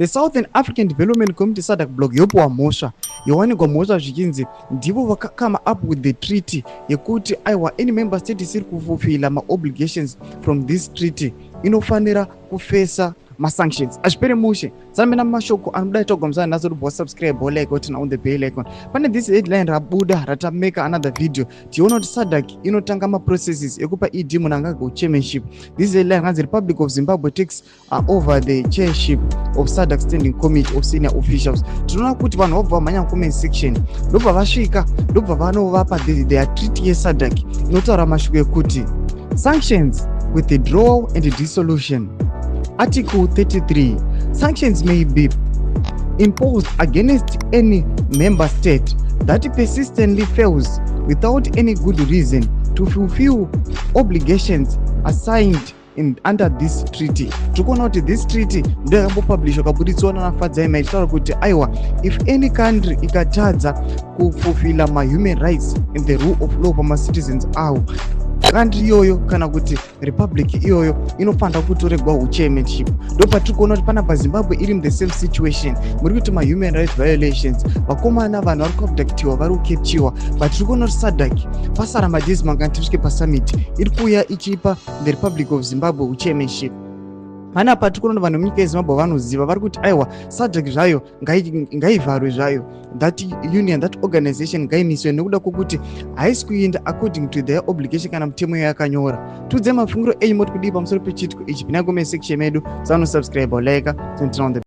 The Southern African Development Community, SADC bloc, yopiwa mhosva, yowanikwa mhosva zvichinzi ndivo vakacome up with the treaty yekuti aiwa, any member state isiri kufulfilla maobligations from this treaty inofanira kufesa masanctions. Hazvipere mushe samena mashoko anobuda itogwa naso. Rubva subscribe, like, turn on the bell icon. Pane this headline rabuda ratameka another video, tiona kuti SADC inotanga maprocesses ekupa ED Mnangagwa chairmanship. This headline hanzi, "Republic of Zimbabwe takes over the chairship of SADC Standing Committee of Senior Officials." Tinoona kuti vanhu vabva vamhanya comment section, ndobva vasvika, ndobva vanovapa their treaty yeSADC inotaura mashoko ekuti sanctions, withdrawal and dissolution. Article 33: sanctions may be imposed against any member state that persistently fails without any good reason to fulfill obligations assigned under this treaty. Tiri kuona kuti this treaty ndo yakambopublishwa, kabuditsiwa nanaFadzai Mai, ichitaura kuti aiwa, if any country ikatadza kufulfilla mahuman rights and the rule of law pamacitizens avo, country iyoyo kana kuti republic iyoyo inofanira kutoregwa uchairmanship. Ndo patiri kuona kuti panapa Zimbabwe iri muthe same situation. Muri kuti mahuman rights violations, vakomana, vanhu vari kuabductiwa, vari kucaptiwa, but tiri kuona kuti SADC, pasara madays mangani tisvike pasummit, iri kuuya ichipa the Republic of Zimbabwe uchairmanship. Panapa tiri kuona kuti vanhu vemunyika yeZimbabwe vanoziva, vari kuti aiwa, SADC zvayo ngaivharwe zvayo, that union, that organization ngaimiswe nekuda kwokuti haisi kuinda according to their obligation kana mutemo yakanyora. Tiudze mafungiro enyu, moti kudii pamusoro pechiitiko ichi? Pinai comment section medu, sanosubscribe, like, turn on the